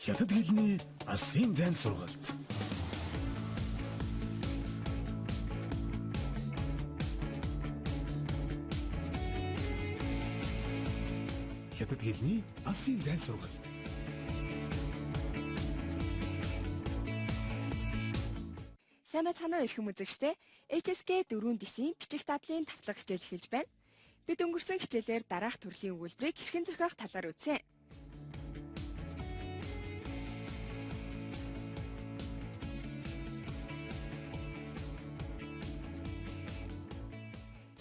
Хятад хэлний алсын зайн сургалт. Хятад хэлний алсын зайн сургалт. Сайн байцгаана уу эрхэм үзэгчдээ. HSK 4 дэсийн бичих дадлын тавтлага хичээл эхэлж байна. Бид өнгөрсөн хичээлээр дараах төрлийн өгүүлбэрийг хэрхэн зохиох талаар үзсэн.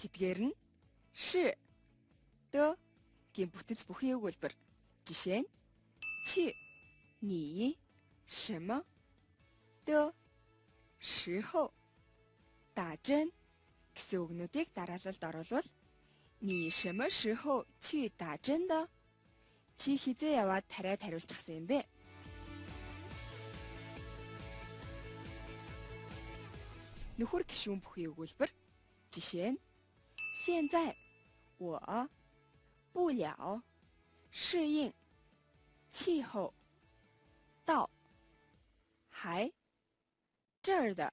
Тэдгээр нь 是的 гэн бүтэц бүхий өгүүлбэр. Жишээ нь 去你什么的时候打针 гэсэн үгнүүдийг дараалалд оруулвал 你什么时候去打针的? Чи хизээ яваад тариа тариулчихсан юм бэ? Нөхөр гишүүн бүхий өгүүлбэр. Жишээ нь 现在我不了适应气候到还这儿的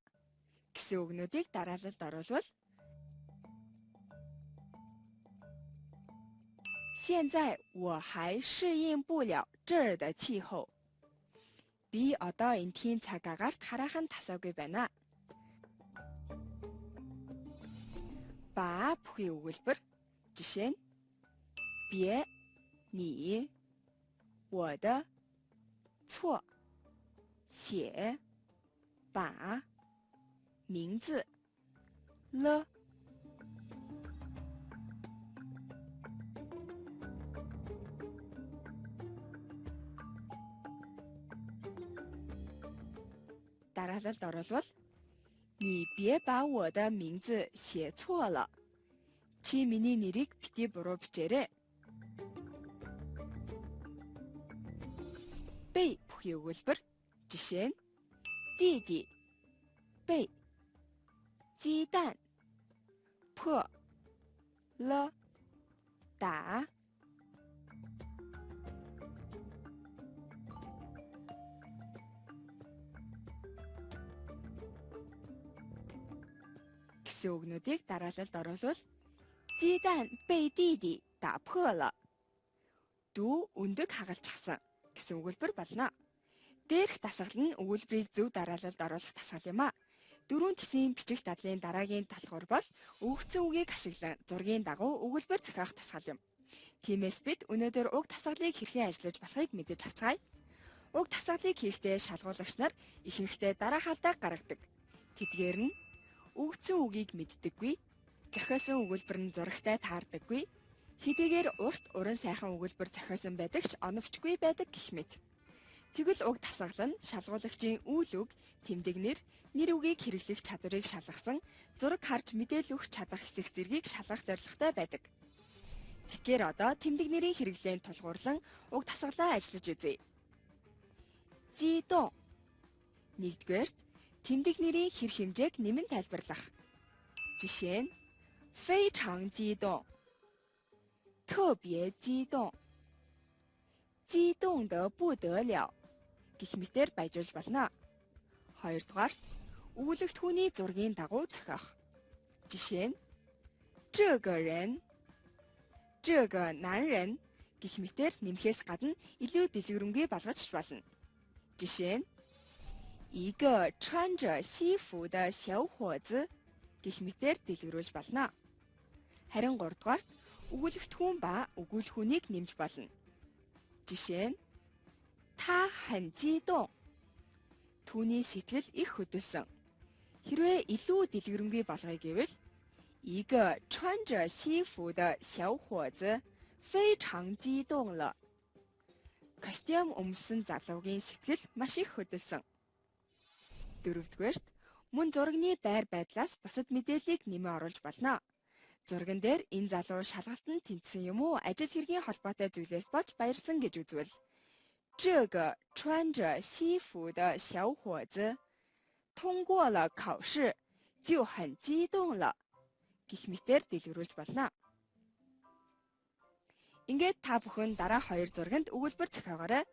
гэсэн үгнүүдийг дараалалд оруулвал 现在我还适应不了这儿的气候. Би одоо энтхийн цаг агаарт хараахан тасаагүй байна. Ба бүхий өгүүлбэр. Жишээ нь 别你我的错写把名字了 дараалалд оруулвал 你别把我的名字写错了. Чи миний нэрийг битгий буруу бичээрэй. 被 бүхий өгүүлбэр. Жишээ нь 弟弟被鸡蛋破了打 гэсэн үгнүүдийг дараалалд оруулвал 鸡蛋被弟弟打破了. Дүү өндөг хагалчихсан гэсэн өгүүлбэр болно. Дээрх дасгал нь өгүүлбэрийг зөв дараалалд оруулах дасгал юм а. Дөрвөн тэсийн бичих дадлын дараагийн талхуур бол өгөгдсөн үгийг ашиглан зургийн дагуу өгүүлбэр зохиох дасгал юм. Тиймээс бид өнөөдөр уг дасгалыг хэрхэн ажиллаж болохыг мэдэж авцгаая. Уг дасгалыг хийхдээ шалгуулагч нар ихэнхдээ дараах алдааг гаргадаг. Тэдгээр нь өгөгдсөн үгийг мэддэггүй, зохиосон өгүүлбэр нь зурагтай таардаггүй, хэдийгээр урт уран сайхан өгүүлбэр зохиосон байдаг ч оновчгүй байдаг гэх мэт. Тэгвэл уг дасгал нь шалгуулагчийн үйл үг, тэмдэг нэр, нэр үгийг хэрэглэх чадварыг шалгасан, зураг харж мэдээлэл өгөх чадах хэсэг зэргийг шалгах зорилготой байдаг. Тэгэхээр одоо тэмдэг нэрийн хэрэглээнд тулгуурлан уг дасгалаа ажиллаж үзье. 激动 Нэгдүгээрт тэмдэг нэрийн хэр хэмжээг нэмэн тайлбарлах. Жишээ нь 非常激动特别激动激动得不得了 гэх мэтээр баяжуулж болно. Хоёрдугаарт өгүүлэгдэхүүний зургийн дагуу зохиох. Жишээ нь 这个人这个男人 гэх мэтээр нэмэхээс гадна илүү дэлгэрэнгүй болгож болно. Жишээ нь 一个穿着西服的小伙子 гэх мэтээр дэлгэрүүлж болно. Харин гуравдугаарт өгүүлэгдэхүүн ба өгүүлэхүүнийг нэмж болно. Жишээ нь 他很激动. Түүний сэтгэл их хөдөлсөн. Хэрвээ илүү дэлгэрэнгүй болгоё гэвэл 一个穿着西服的小伙子非常激动了. Костюм өмссөн залуугийн сэтгэл маш их хөдөлсөн. Дөрөвдүгээрт мөн зурагны байр байдлаас бусад мэдээллийг нэмэн оруулж болно. Зурган дээр энэ залуу шалгалтанд тэнцсэн юм уу ажил хэргийн холбоотой зүйлээс болж баярсан гэж үзвэл 这个穿着西服的小伙子通过了考试就很激动了 гэх мэтээр дэлгэрүүлж болно. Ингээд та бүхэн дараа хоёр зурганд өгүүлбэр зохиогоорой.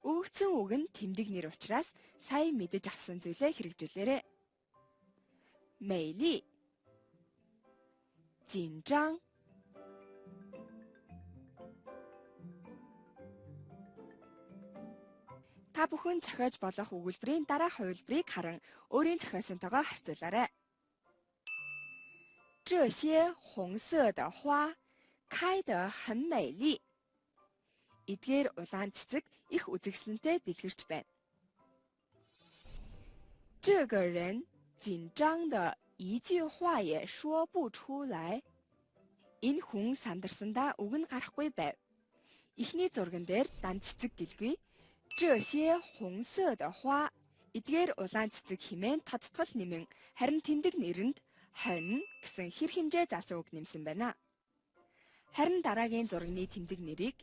Өгөгдсөн үг нь тэмдэг нэр учраас сая мэдэж авсан зүйлээ хэрэгжүүлээрэй. 美丽紧张 Та бүхэн зохиож болох өгүүлбэрийн дараах хувилбарыг харан өөрийн зохиосонтойгоо харьцуулаарай. 这些红色的花开得很美丽. Эдгээр улаан цэцэг их үзэсгэлэнтэй дэлгэрч байна. 这个人紧张得一句话也说不出来. Энэ хүн сандарсандаа үг нь гарахгүй байв. Эхний зурган дээр дан цэцэг гэлгүй 这些红色的花 эдгээр улаан цэцэг хэмээн тодтгол нэмэн харин тэмдэг нэрэнд 很 гэсэн хэр хэмжээ заасан үг нэмсэн байна. Харин дараагийн зурагны тэмдэг нэрийг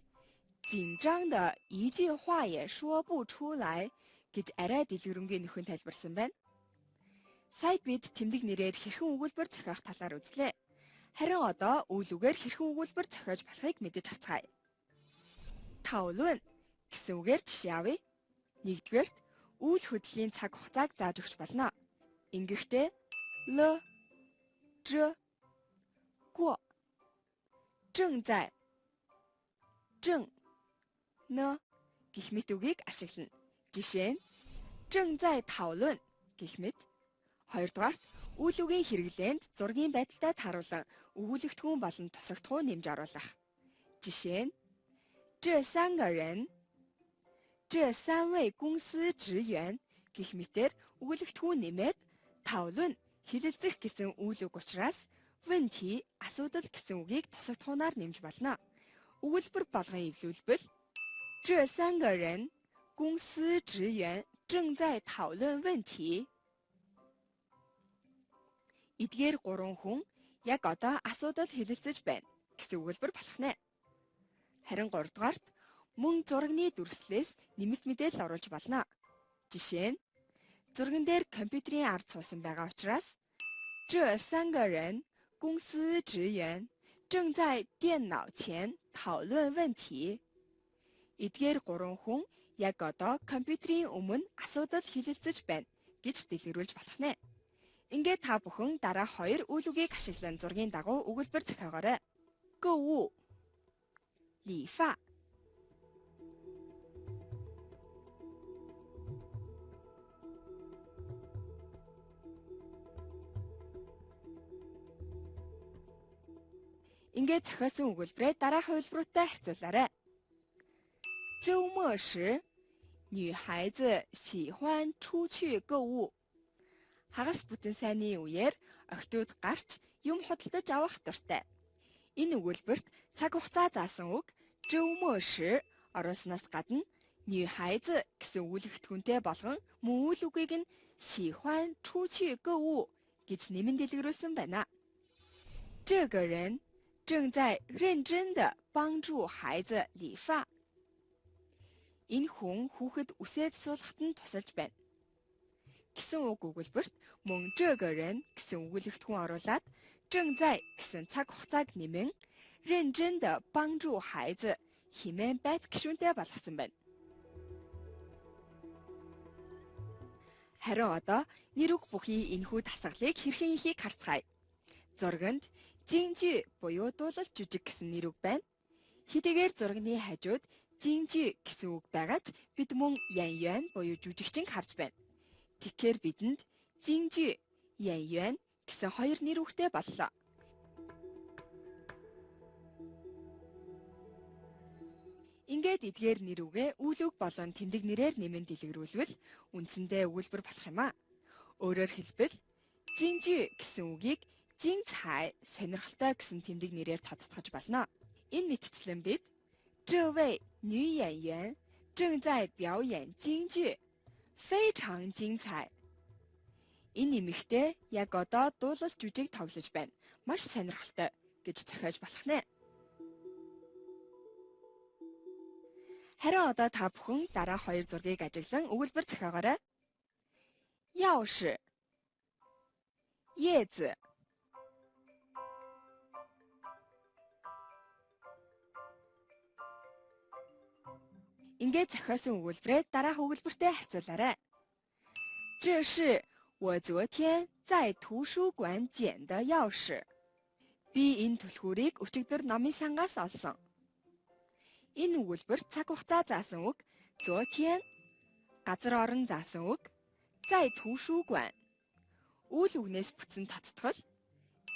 紧张得一句话也说不出来 гэж арай дэлгэрэнгүй нөхөн тайлбарсан байна. Сая бид тэмдэг нэрээр хэрхэн өгүүлбэр зохиох талаар үзлээ. Харин одоо үйл үгээр хэрхэн өгүүлбэр зохиож болохыг мэдэж авцгаая. 讨论 гэсэн үгээр жишээ авъя. Нэгдүгээрт үйл хөдлөлийн цаг хугацааг зааж өгч болно. Ингэхдээ 了, 着, 过, 正在, 正, 呢 гэх мэт үгийг ашиглана. Жишээ нь 正在讨论 гэх мэт. Хоёрдугаарт үйл үгийн хэрэглээнд зургийн байдалтай тааруулан өгүүлэгдэхүүн болон тусагдахуун нэмж оруулах. Жишээ нь 这三个人这三位公司職員 гэх мэтээр өгүүлэгдэхүүн нэмээд 讨论 хэлэлцэх гэсэн үйл үг учраас 问题 асуудал гэсэн үгийг тусагдахуунаар нэмж болно. Өгүүлбэр болгон эвлүүлбэл 这三个人公司职员正在讨论问题. Эдгээр гурван хүн яг одоо асуудал хэлэлцэж байна гэсэн өгүүлбэр болох нь. Харин гуравдугаарт мөн зурагны дүрслэлээс нэмэлт мэдээлэл оруулж болно. Жишээ нь зурган дээр компьютерийн ард суусан байгаа учраас 这三个人公司职员正在电脑前讨论问题. Эдгээр гурван хүн яг одоо компьютерийн өмнө асуудал хэлэлцэж байна гэж дэлгэрүүлж болох нь. Ингээд та бүхэн дараа хоёр үйл үгийг ашиглан зургийн дагуу өгүүлбэр зохиогоорой. 购物理发 Ингээд зохиосон өгүүлбэрээ дараах хувилбаруудтай харьцуулаарай. 周末时，女孩子喜欢出去购物. Хагас бүтэн сайнны үеэр охидууд гарч юм худалдаж авах дуртай. Энэ өгүүлбэрт цаг хугацаа заасан үг 周末时 оруулснаас гадна 女孩子 гэсэн өгүүлэгдэхүүнтэй болгон мөн үйл үгийг нь 喜欢出去购物 гэж нэмэн дэлгэрүүлсэн байна. 这个人正在认真地帮助孩子理发. Энэ хүн хүүхэд үсээ засуулахад нь тусалж байна гэсэн үг өгүүлбэрт мөн 这个人 гэсэн өгүүлэгдэхүүн оруулаад 正在 гэсэн цаг хугацааг нэмэн 认真地帮助孩子 хэмээн байц гишүүнтэй болгосон байна. Харин одоо нэр үг бүхий энэхүү дасгалыг хэрхэн хийхийг харцгаая. Зурганд 京剧 буюу дуулал жүжиг гэсэн нэр үг байна. Хэдийгээр зурагны хажууд 京剧 гэсэн үг байгаа ч бид мөн 演员 буюу жүжигчин харж байна. Тэгэхээр бидэнд 京剧, 演员 гэсэн хоёр нэр үгтэй боллоо. Ингээд эдгээр нэр үгээ үйл үг болон тэмдэг нэрээр нэмэн дэлгэрүүлвэл үндсэндээ өгүүлбэр болох юм а. Өөрөөр хэлбэл 京剧 гэсэн үгийг 精彩 сонирхолтой гэсэн тэмдэг нэрээр тодтогч болно. Энэ мэтчлэн бид 这位女演员正在表演京剧非常精彩. Энэ эмэгтэй яг одоо дуулал жүжиг тоглож байна. Маш сонирхолтой гэж зохиож болох нь. Харин одоо та бүхэн дараа хоёр зургийг ажиглан өгүүлбэр зохиогоорой. 钥匙叶子 Ингээд зохиосон өгүүлбэрээ дараах өгүүлбэртэй харьцуулаарай. 这是我昨天在图书馆捡的钥匙. Би энэ түлхүүрийг өчигдөр номын сангаас олсон. Энэ өгүүлбэр цаг хугацаа заасан үг 昨天 газар орон заасан үг 在图书馆 үйл үгнээс бүтсэн тодтгол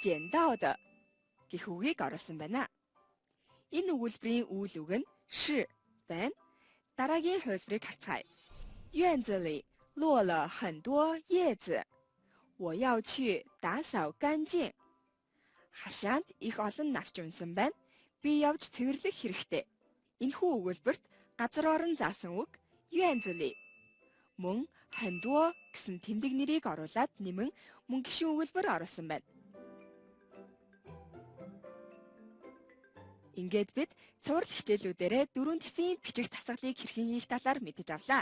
捡到的 гэх үгийг оруулсан байна. Энэ өгүүлбэрийн үйл үг нь 是 байна. Дараагийн хувилбарыг харцгаая. 院子里落了很多叶子。我要去打扫干净. Хашаанд их олон навч унсан байна. Би явж цэвэрлэх хэрэгтэй. Энэхүү өгүүлбэрт газар орон заасан үг 院子里 мөн 很多 гэсэн тэмдэг нэрийг оруулаад нэмэн мөн гишүүн өгүүлбэр оруулсан байна. Ингээд бид цуврал хичээлүүдээрээ дөрвөн тэсийн бичих дасгалыг хэрхэн хийх талаар мэдэж авлаа.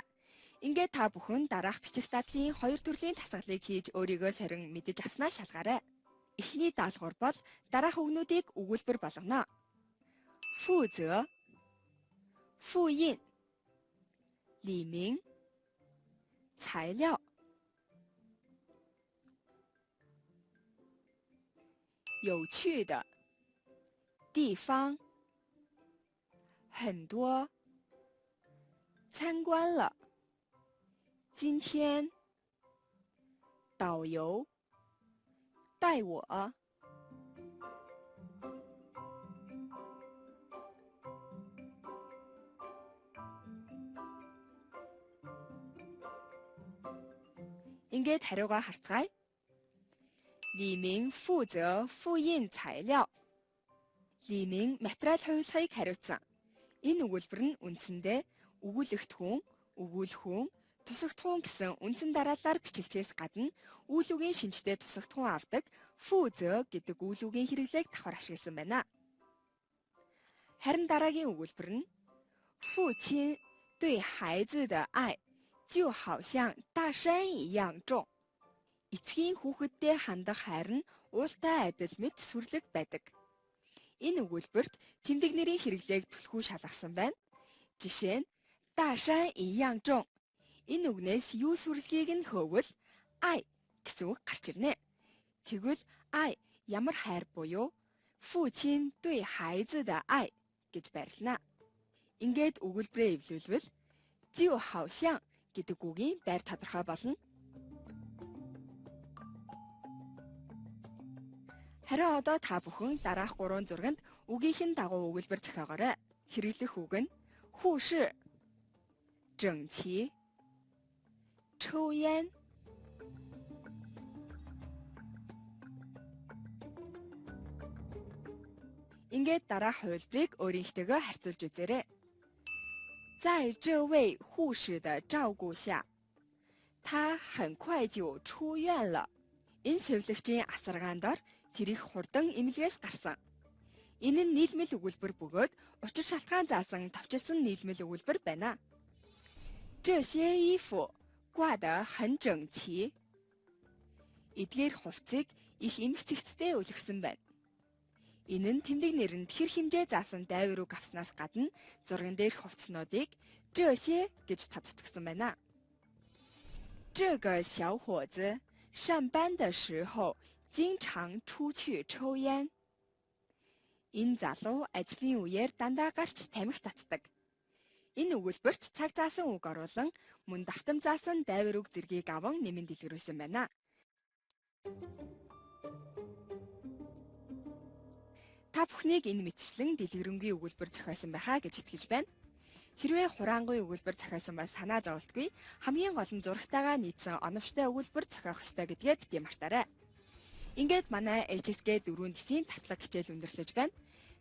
Ингээд та бүхэн дараах бичих дадлын хоёр төрлийн дасгалыг хийж өөрийгөө сорин мэдэж авснаа шалгаарай. Эхний даалгавар бол дараах үгнүүдийг өгүүлбэр болгоно. 负责复印李明材料有趣的地方很多参观了今天导游带我 Ингээд хариугаа харцгаая. 李明负责复印材料. 李明 материал хувилахыг хариуцсан. Энэ өгүүлбэр нь үндсэндээ өгүүлэгдэхүүн, өгүүлэхүүн, тусагдахуун гэсэн үндсэн дарааллаар бичигдэхээс гадна үйл үгийн шинжтэй тусагдахуун авдаг 负责 гэдэг үйл үгийн хэрэглээг давхар ашигласан байна. Харин дараагийн өгүүлбэр нь 父亲对孩子的爱就好像大山一样重. Эцгийн хүүхэддээ хандах хайр нь уултай адил мэт сүрлэг байдаг. Энэ өгүүлбэрт тэмдэг нэрийн хэрэглээг түлхүү шалгасан байна. Жишээ нь 大山一样重. Энэ үгнээс юу сүрлэгийг нь хөөвэл 爱 гэсэн үг гарч ирнэ. Тэгвэл 爱 ямар хайр буюу 父亲对孩子的爱 гэж байрлана. Ингээд өгүүлбэрээ эвлүүлвэл 就好像 гэдэг үгийн байр тодорхой болно. Харин одоо та бүхэн дараах гурван зурганд үгийнх нь дагуу өгүүлбэр зохиогоорой. Хэрэглэх үг нь 护士整齐抽烟 Ингээд дараах хувилбарыг өөрийнхтэйгөө харьцуулж үзээрэй. 在这位护士的照顾下，他很快就出院了. Энэ сэвлэгчийн асаргаан дор тэр их хурдан эмнэлгээс гарсан. Энэ нь нийлмэл өгүүлбэр бөгөөд учир шалтгаан заасан товчилсан нийлмэл өгүүлбэр байна. 这些衣服挂得很整齐. Эдгээр хувцсыг их эмх цэгцтэй өлгөсөн байна. Энэ нь тэмдэг нэрэнд хэр хэмжээ заасан дайвар үг авснаас гадна зурган дээрх хувцснуудыг 这些 гэж тодтогсон байна. 这个小伙子上班的时候经常出去抽烟. Энэ залуу ажлын үеэр дандаа гарч тамхи татдаг. Энэ өгүүлбэрт цаг заасан үг оруулан мөн давтам заасан дайвар үг зэргийг аван нэмэн дэлгэрүүлсэн байна. Та бүхнийг энэ мэтчлэн дэлгэрэнгүй өгүүлбэр зохиосон байхаа гэж итгэж байна. Хэрвээ хураангүй өгүүлбэр зохиосон бол санаа зоволтгүй хамгийн гол нь зурагтайгаа нийцсэн оновчтой өгүүлбэр зохиох ёстой гэдгээ битгий мартаарай. Ингээд манай HSK 4 тэсийн тавтлага хичээл өндөрлөж байна.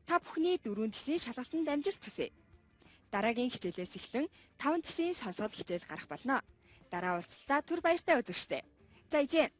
Та бүхний 4 тэсийн шалгалтанд амжилт хүсье. Дараагийн хичээлээс эхлэн 5 тэсийн сонсгол хичээл гарах болно. Дараа уулзалтаа түр баяртай үзэгчдээ. 再见。